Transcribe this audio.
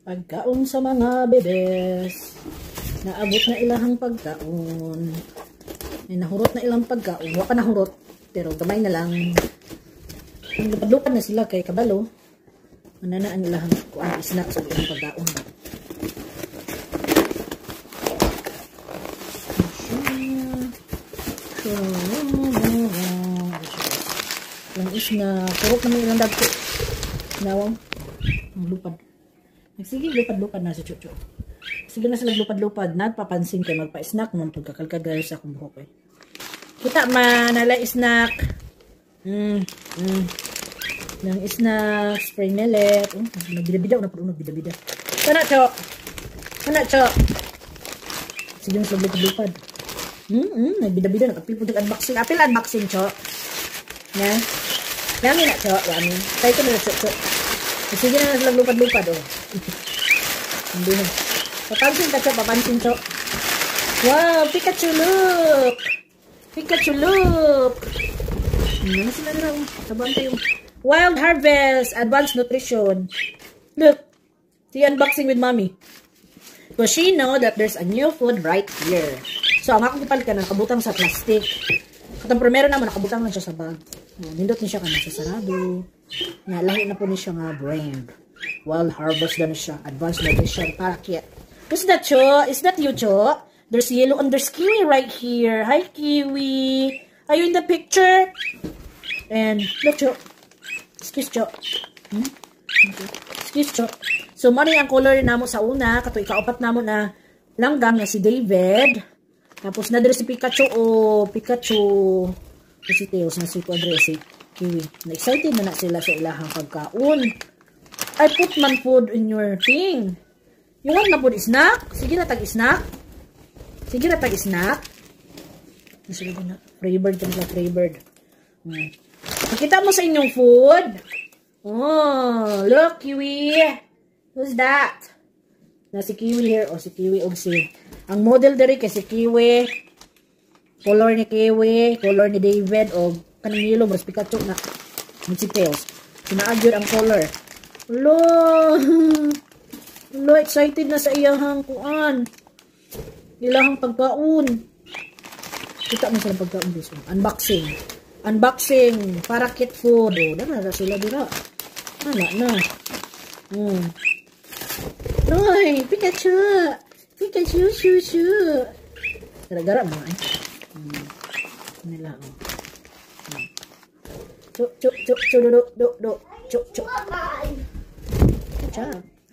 Pagkaon sa mga bebes. Naabot na ilahang pagkaon. Ay, nahurot na ilang pagkaon. Wa pa nahurot. Pero gamay na lang. Lupad-lupad na sila kay kabalo. Ano na ang ilahang kuan snack sa ilang pagkaon. Lang isna, purot naman ilang dagko. Nawang, ang lupad. Nagsige, lupad-lupad na si Chucho. Sige na sila lupad-lupad. Nagpapansin kay magpa-snack man pagkakalkad gaya sa akong buhok eh. Kita man, nala snack. Nang snack, spring millet. Oh, nagbida-bida, una po, nagbida-bida. Sana, Cho. Sana, Cho. Sige na sila lupad-lupad. Nagbida-bida, nagapil po unboxing. Apil unboxing, Cho. Na? Yummy na, Cho. Yummy. Tayo ko na, Cho, Cho. Sige na sila lupad-lupad, oh. Hindi na. Papansin ka, Cho. Papansin, Cho. Wow, Pikachu, look! Pikachu, look! Ano na sila na, oh. Sabaan tayo. Wild Harvest Advanced Nutrition. Look. See, unboxing with Mommy. Because she know that there's a new food right here. So, ang akong gipalit ka na nakabutang sa plastic. Katong primero naman, nakabutang lang siya sa bag. Oh, nindot ni siya ka sa sarado. Nga, lahi na po ni siya nga brand. Wild Harvest na siya. Advanced Nutrition. Packet. Who's that, Cho? Is that you, Cho? There's yellow and there's kiwi right here. Hi, Kiwi. Are you in the picture? And look, Cho. Excuse, Cho. Okay. Excuse, Cho. So, money ang color namo sa una. Kato, ikaupat namo na langgam na si David. Tapos, na si Pikachu. Oh, Pikachu. Si Tails na si Quadre, si Kiwi. Na-excited na na sila sa ilahang pagkaon. I put man food in your thing. You want na food snack? Sige na tag snack. Sige na tag snack. Sige na. Freebird ka sila, Freebird. Nakita mo sa inyong food? Oh, look, Kiwi. Who's that? Na si Kiwi here. O, si Kiwi og si. Ang model diri kay si Kiwi. Color ni Kiwi, color ni David, o kaning yellow, mas Pikachu na. Si Tails. Sinaag ang color. Lo! Lo, excited na sa iyahang kuan. Ilahang pagkaon. Kita mo silang pagkaon guys. Unboxing. Unboxing. Parakeet food. Oh, dara na sila dira. Ana na. Ay, Pikachu. Pikachu, shoo, shoo. Gara-gara mo ay. Nila, oh. Chu, chu, chu, chu, do, do, do, chu, chu. Ciao.